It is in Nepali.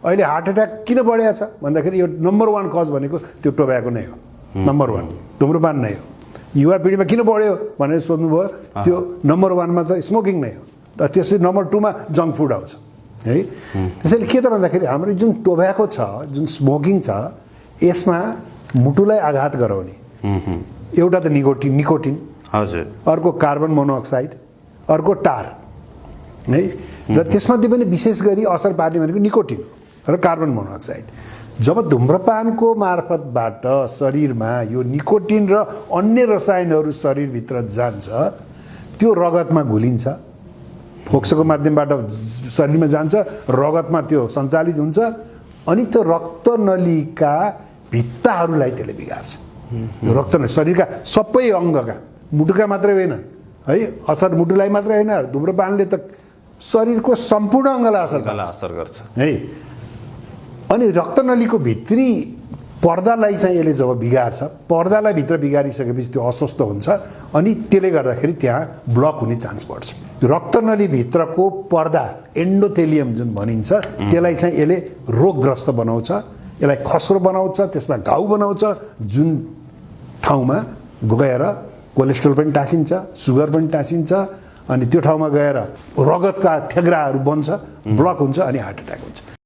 अहिले हार्ट एट्याक किन बढेको छ भन्दाखेरि यो नम्बर 1 कज भनेको त्यो टोब्याको नै हो। नम्बर 1 धुम्रपान नै हो। युवा पिँढीमा किन बढ्यो भनेर सोध्नुभयो, त्यो नम्बर 1 मा त स्मोकिङ नै हो। र त्यसपछि नम्बर 2 मा जङ्क फुड आउँछ है। त्यसैले के त भन्दाखेरि हाम्रो जुन टोब्याको छ, जुन स्मोकिङ छ, यसमा मुटुलाई आघात गराउने एउटा त निकोटिन, हजुर, अर्को कार्बन मोनोअक्साइड, अर्को टार है। र त्यसमध्ये पनि विशेष गरी असर पार्ने भनेको निकोटिन र कार्बन मोनोअक्साइड। जब धुम्रपानको मार्फतबाट शरीरमा यो निकोटिन र अन्य रसायनहरू शरीरभित्र जान्छ, त्यो रगतमा घुलिन्छ, फोक्सोको माध्यमबाट शरीरमा जान्छ, रगतमा त्यो सञ्चालित हुन्छ, अनि त्यो रक्तनलीका भित्ताहरूलाई त्यसले बिगार्छ। रक्तनली शरीरका सबै अङ्गका, मुटुका मात्रै होइन है, असर मुटुलाई मात्रै होइन, धुम्रपानले त शरीरको सम्पूर्ण अङ्गलाई असर गर्छ है। अनि रक्तनलीको भित्री पर्दालाई चाहिँ यसले जब बिगार्छ, पर्दालाई भित्र बिगारिसकेपछि त्यो अस्वस्थ हुन्छ, अनि त्यसले गर्दाखेरि त्यहाँ ब्लक हुने चान्स बढ्छ। रक्तनली भित्रको पर्दा एन्डोथेलियम जुन भनिन्छ, त्यसलाई चाहिँ यसले रोगग्रस्त बनाउँछ, यसलाई खस्रो बनाउँछ, त्यसमा घाउ बनाउँछ, जुन ठाउँमा गएर कोलेस्ट्रोल पनि टाँसिन्छ, सुगर पनि टाँसिन्छ, अनि त्यो ठाउँमा गएर रगतका थेग्राहरू बन्छ, ब्लक हुन्छ, अनि हार्ट एट्याक हुन्छ।